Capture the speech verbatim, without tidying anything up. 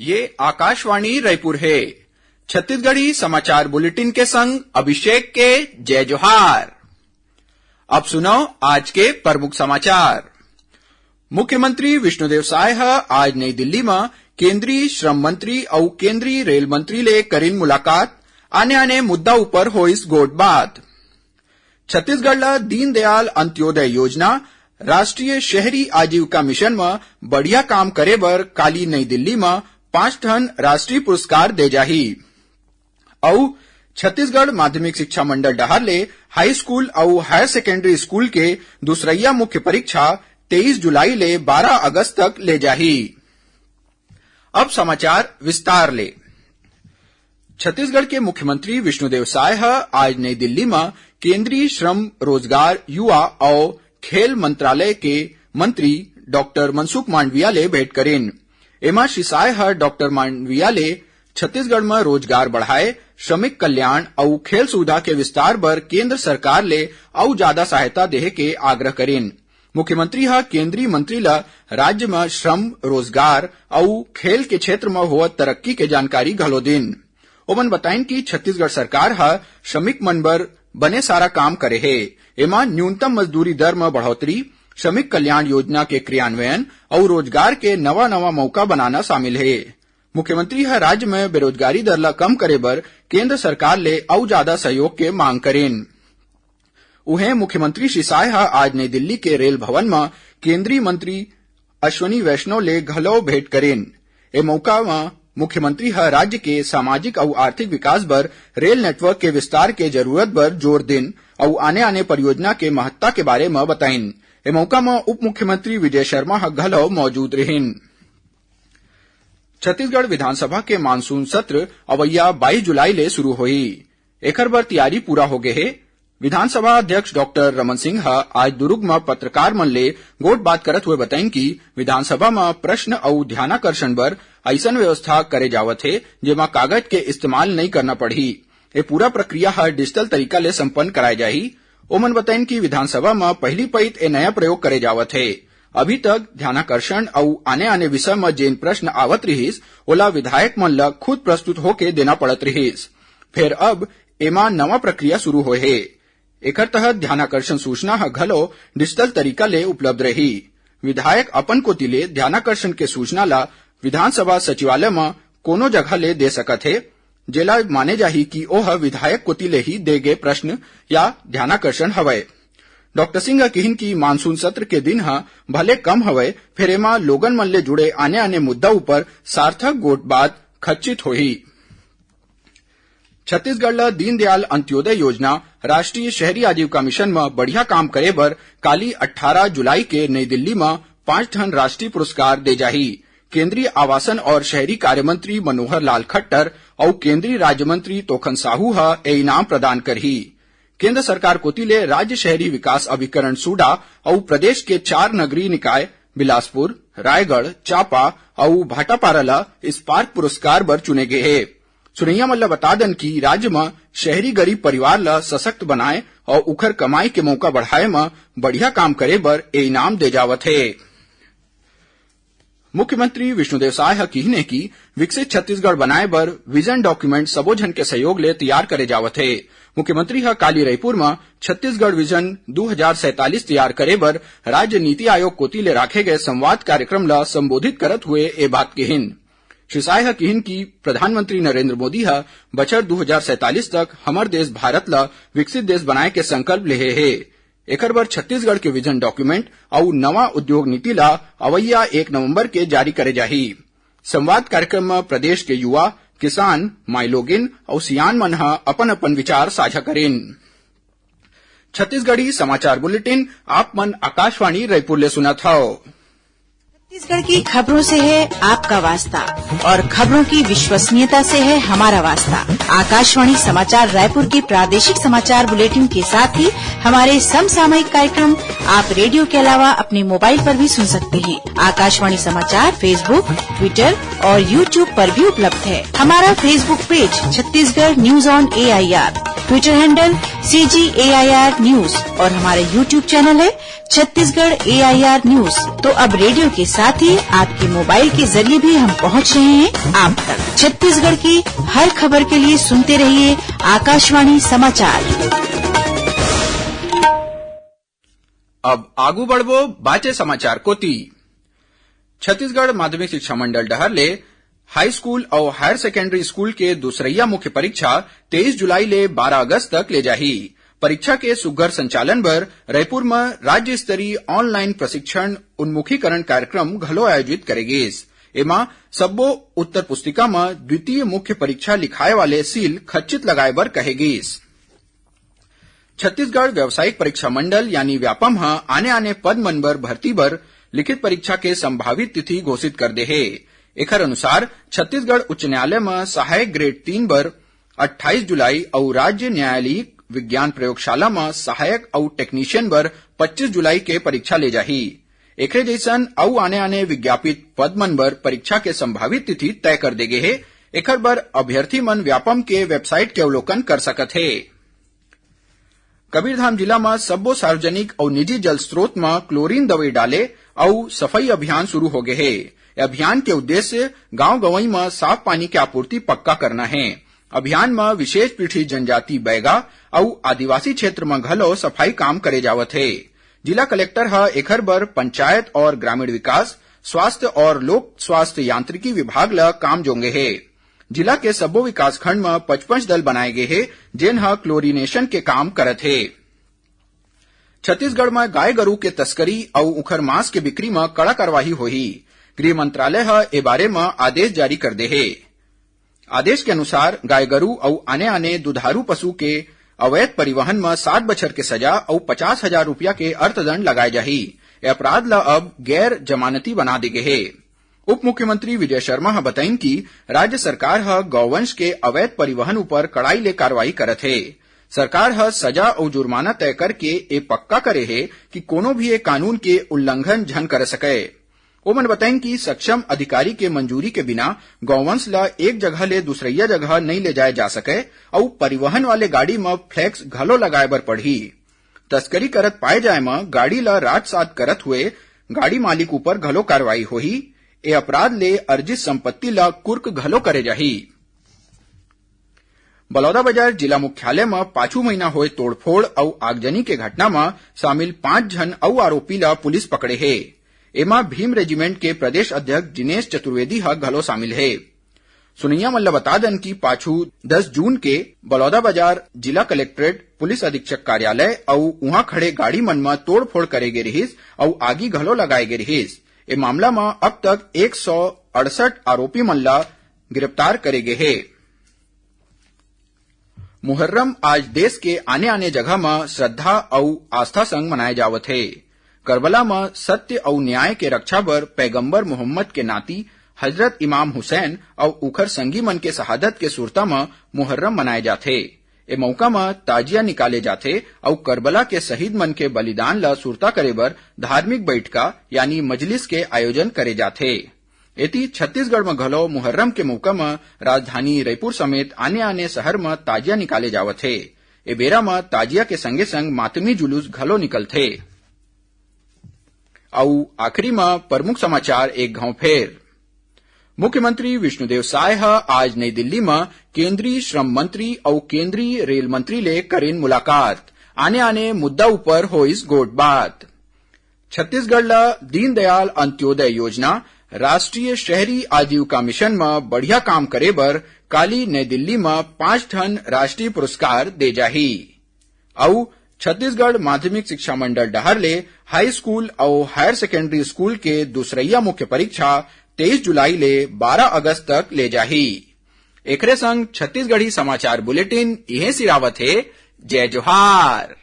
ये आकाशवाणी रायपुर हे। छत्तीसगढ़ी समाचार बुलेटिन के संग अभिषेक के जय जोहार। अब सुनव आज के प्रमुख समाचार। मुख्यमंत्री विष्णुदेव साय ह आज नई दिल्ली म केंद्रीय श्रम मंत्री अउ केंद्रीय रेल मंत्री ले करिन मुलाकात, आने-आने मुद्दा उपर होइस गोठबात। छत्तीसगढ़ ल दीनदयाल अंत्योदय योजना, राष्ट्रीय शहरी आजीविका मिशन म बढ़िया काम करे बर काली नई दिल्ली म पांच ठन राष्ट्रीय पुरस्कार दे जाही। अउ छत्तीसगढ़ माध्यमिक शिक्षा मंडल डहार ले हाई स्कूल अउ हायर सेकेंडरी स्कूल के दूसरइया मुख्य परीक्षा तेईस जुलाई ले बारह अगस्त तक ले जाही। अब समाचार विस्तार ले। छत्तीसगढ़ के मुख्यमंत्री विष्णुदेव साय ह आज नई दिल्ली म केंद्रीय श्रम, रोजगार, युवा अउ खेल मंत्रालय के मंत्री डॉक्टर मनसुख मांडविया ले भेंट करिन। एमा श्री साय ह डॉक्टर मांडविया ले छत्तीसगढ़ म रोजगार बढ़ाए, श्रमिक कल्याण अउ खेल सुविधा के विस्तार बर केंद्र सरकार ले अउ जादा सहायता देहे के आग्रह करिन। मुख्यमंत्री ह केंद्रीय मंत्री ल राज्य म श्रम, रोजगार अउ खेल के क्षेत्र म होवत तरक्की के जानकारी घलो दिन। ओमन बताइन कि छत्तीसगढ़ सरकार ह श्रमिक मन बर बने सारा काम करे हे। एमा न्यूनतम मजदूरी दर म बढ़ोतरी, श्रमिक कल्याण योजना के क्रियान्वयन अउ रोजगार के नवा-नवा मौका बनाना शामिल हे। मुख्यमंत्री ह राज्य म बेरोजगारी दर ल कम करे बर केंद्र सरकार ले अउ जादा सहयोग के मांग करिन। उहें, मुख्यमंत्री श्री साय ह आज नई दिल्ली के रेल भवन म केंद्रीय मंत्री अश्विनी वैष्णव ले घलो भेंट करिन। ए मौका म मुख्यमंत्री ह राज्य के सामाजिक अउ आर्थिक विकास बर रेल नेटवर्क के विस्तार के जरूरत बर जोर दिन अउ आने-आने परियोजना के महत्ता के बारे म बताइन। ए मौका म उप मुख्यमंत्री विजय शर्मा ह घलो मौजूद रिहिन। छत्तीसगढ़ विधानसभा के मानसून सत्र अवइया बाईस जुलाई ले शुरू होही। एखर बर तियारी पूरा होगे हे। विधानसभा अध्यक्ष डॉक्टर रमन सिंह ह आज दुरूग म पत्रकार मन ले गोठबात करत हुए बताइन कि विधानसभा म प्रश्न अउ ध्यानाकर्षण बर अइसन व्यवस्था करे जावत हे, जेमा कागज के इस्तेमाल नइ करना पड़ही। ए पूरा प्रक्रिया ह डिजिटल तरीका ले संपन्न कराए जाही। ओमन बताइन कि विधानसभा म पहिली पइत ए नया प्रयोग करे जावत हे। अभी तक ध्यानाकर्षण अउ आने-आने विषय म जेन प्रश्न आवत रिहिस, ओला विधायक मन ल खुद प्रस्तुत होके देना पड़त रिहिस। फेर अब एमा नवा प्रक्रिया शुरू होए हे। एखर तहत ध्यानाकर्षण सूचना ह घलो डिजिटल तरीका ले उपलब्ध रही। विधायक अपन कोति ले ध्यानाकर्षण के सूचना ल विधानसभा सचिवालय म कोनो जगह ले दे सकत हे, जेला माने जाही कि ओह विधायक कोति ले ही दे गे प्रश्न या ध्यानाकर्षण हवय। डॉक्टर सिंह ह किहिन कि मानसून सत्र के दिन ह भले कम हवय, फेर एमा लोगन मन ले जुड़े आने-आने मुद्दा उपर सार्थक गोठबात खच्चित होही। छत्तीसगढ़ ल दीनदयाल अंत्योदय योजना, राष्ट्रीय शहरी आजीविका मिशन म बढ़िया काम करे बर काली अट्ठारह जुलाई के नई दिल्ली म पांच ठन राष्ट्रीय पुरस्कार दे जाही। केंद्रीय आवासन और शहरी कार्य मंत्री मनोहर लाल खट्टर अउ केंद्रीय राज्य मंत्री तोखन साहू ह ए इनाम प्रदान करही। केंद्र सरकार कोति ले राज्य शहरी विकास अभिकरण सूडा अउ प्रदेश के चार नगरीय निकाय बिलासपुर, रायगढ़, चांपा अउ भाटापारा ल स्पार्क पुरस्कार बर चुने गे हे। सुनइया मन ल बता दन कि राज्य म शहरी गरीब परिवार ल सशक्त बनाए अउ उखर कमाई के मौका बढ़ाए म बढ़िया काम करे बर ए इनाम दे जावत हे। मुख्यमंत्री विष्णुदेव साय ह किहिन हे कि विकसित छत्तीसगढ़ बनाए बर विजन डॉक्यूमेंट सबो झन के सहयोग ले तैयार करे जावत हे। मुख्यमंत्री ह काली रईपुर म छत्तीसगढ़ विजन दू हजार सैंतालीस तैयार करे बर राज्य नीति आयोग कोति ले राखे गए संवाद कार्यक्रम ल संबोधित करत हुए ए बात किहिन। श्री साय ह किहिन कि प्रधानमंत्री नरेंद्र मोदी ह बछर दू हजार सैंतालीस तक हमर देश भारत ल विकसित देश बनाए के संकल्प लेहे हे। एखर बर छत्तीसगढ़ के विजन डॉक्यूमेंट अउ नवा उद्योग नीति ला अवइया एक नवंबर के जारी करे जाही। संवाद कार्यक्रम म प्रदेश के युवा, किसान, माईलोगिन अउ सियान मन ह अपन-अपन विचार साझा करिन। छत्तीसगढ़ी समाचार बुलेटिन आप मन आकाशवाणी रायपुर ले सुनत हव। छत्तीसगढ़ की खबरों से है आपका वास्ता और खबरों की विश्वसनीयता से है हमारा वास्ता। आकाशवाणी समाचार रायपुर के प्रादेशिक समाचार बुलेटिन के साथ ही हमारे समसामयिक कार्यक्रम आप रेडियो के अलावा अपने मोबाइल पर भी सुन सकते हैं। आकाशवाणी समाचार Facebook, Twitter और YouTube पर भी उपलब्ध है। हमारा Facebook page Chhattisgarh news on AIR. Twitter handle C G A I R News और हमारा YouTube channel है Chhattisgarh A I R News। तो अब रेडियो के साथ ही आपके मोबाइल के जरिए भी हम पहुंच रहे हैं आप तक। छत्तीसगढ़ की हर खबर के लिए सुनते रहिए आकाशवाणी समाचार। अब आगू बढ़बो बाचे समाचार कोती। छत्तीसगढ़ माध्यमिक शिक्षा मंडल डहर ले हाई स्कूल अउ हायर सेकेंडरी स्कूल के दूसरइया मुख्य परीक्षा तेईस जुलाई ले बारह अगस्त तक ले जाही। परीक्षा के सुग्घर संचालन बर रायपुर म राज्य स्तरीय ऑनलाइन प्रशिक्षण उन्मुखीकरण कार्यक्रम घलो आयोजित करे गिस। एमा सब्बो उत्तर पुस्तिका म द्वितीय मुख्य परीक्षा लिखाए वाले सील खच्चित लगाए बर कहे गिस। छत्तीसगढ़ व्यावसायिक परीक्षा मंडल यानी व्यापम ह आने-आने पद मन बर भर्ती बर लिखित परीक्षा के संभावित तिथि घोषित कर दे हे। एखर अनुसार छत्तीसगढ़ उच्च न्यायालय म सहायक ग्रेड तीन बर अट्ठाईस जुलाई अउ राज्य न्यायालयिक विज्ञान प्रयोगशाला म सहायक अउ टेक्नीशियन बर पच्चीस जुलाई के परीक्षा ले जाही। एकरे जइसन अउ आने-आने विज्ञापित पद मन बर परीक्षा के संभावित तिथि तय कर दे गे हे। एखर बर अभ्यर्थी मन व्यापम के वेबसाइट के अवलोकन कर सकत हे। कबीरधाम जिला म सब्बो सार्वजनिक अउ निजी जल स्रोत म क्लोरीन दवई डाले अउ सफई अभियान शुरू हो गे हे। ए अभियान के उद्देश्य गांव गंवई म साफ पानी के आपूर्ति पक्का करना हे। अभियान म विशेष पीढ़ी जनजाति बैगा अउ आदिवासी क्षेत्र म घलो सफाई काम करे जावत हे। जिला कलेक्टर ह एखर बर पंचायत और ग्रामीण विकास, स्वास्थ्य और लोक स्वास्थ्य यांत्रिकी विभाग ल काम जोंगे हे। जिला के सब्बो विकासखंड म पचपन दल बनाए गे हे, जेन ह क्लोरीनेशन के काम करत हे। छत्तीसगढ़ म गाय गरू के तस्करी अउ उखर मांस के बिक्री म कड़ा कार्रवाई होही। गृह मंत्रालय ह ए बारे म आदेश जारी कर दे हे। आदेश के अनुसार गाय गरू अउ आने-आने दुधारू पशु के अवैध परिवहन म सात बछर के सजा अउ पचास हजार रुपया के अर्थदंड लगाए जाही। ए अपराध ल अब गैर जमानती बना दे गे हे। उप मुख्यमंत्री विजय शर्मा ह बताइन कि राज्य सरकार ह गौवंश के अवैध परिवहन ऊपर कड़ाई ले कार्रवाई करत हे। सरकार ह सजा अउ जुर्माना तय करके ए पक्का करे हे कि कोनो भी ए कानून के उल्लंघन झन कर सकय। ओमन बताइन कि सक्षम अधिकारी के मंजूरी के बिना गौवंश ल एक जगह ले दूसरइया जगह नइ ले जाए जा सकय अउ परिवहन वाले गाड़ी म फ्लैक्स घलो लगाए बर पड़ही। तस्करी करत पाए जाए म गाड़ी ल राजसात करत हुए गाड़ी मालिक ऊपर घलो कार्रवाई होही। ए अपराध ले अर्जित संपत्ति ल कुर्क घलो करे जाही। बलौदाबाजार जिला मुख्यालय म पाछू महीना होए तोड़फोड़ अउ आगजनी के घटना म शामिल पांच झन अउ आरोपी ल पुलिस पकड़े हे। एमा भीम रेजिमेंट के प्रदेश अध्यक्ष जिनेश चतुर्वेदी ह घलो शामिल हे। सुनइया मन ल बता दन कि पाछू दस जून के बलौदाबाजार जिला कलेक्ट्रेट, पुलिस अधीक्षक कार्यालय अउ उहां खड़े गाड़ी मन म तोड़फोड़ करे गे रिहिस अउ आगी घलो लगाए गे रिहिस। ए मामला म अब तक एक सौ अड़सठ आरोपी मन ल गिरफ्तार करे गे हे। मुहर्रम आज देश के आने-आने जगह म श्रद्धा अउ आस्था संग मनाए जावत हे। करबला म सत्य अउ न्याय के रक्षा बर पैगंबर मोहम्मद के नाती हजरत इमाम हुसैन अउ उखर संगी मन के शहादत के सुरता म मुहर्रम मनाए जाथे। ए मउका म ताजिया निकाले जाथे अउ करबला के शहीद मन के बलिदान ल सुरता करे बर धार्मिक बइठका यानी मजलिस के आयोजन करे जाथे। एती छत्तीसगढ़ म घलो मुहर्रम के मउका म राजधानी रइपुर समेत आने-आने शहर म ताजिया निकाले जावत हे। ए बेरा म ताजिया के संगे-संग मातमी जुलूस घलो निकलथे। अउ आखिरी म प्रमुख समाचार एक घांव फेर। मुख्यमंत्री विष्णुदेव साय ह आज नई दिल्ली म केंद्रीय श्रम मंत्री अउ केंद्रीय रेल मंत्री ले करेन मुलाकात। आने-आने मुद्दा ऊपर होइस गोठ बात। छत्तीसगढ़ ल दीनदयाल अंत्योदय योजना, राष्ट्रीय शहरी आजीविका मिशन म बढ़िया काम करे बर काली नई दिल्ली म पांच ठन राष्ट्रीय पुरस्कार दे जाही। अउ छत्तीसगढ़ माध्यमिक शिक्षा मंडल डहार ले हाई स्कूल अउ हायर सेकेंडरी स्कूल के दूसरइया मुख्य परीक्षा तेईस जुलाई ले बारह अगस्त तक ले जाही। एकरे संग छत्तीसगढ़ी समाचार बुलेटिन इहें सिरावत हे। जय जोहार।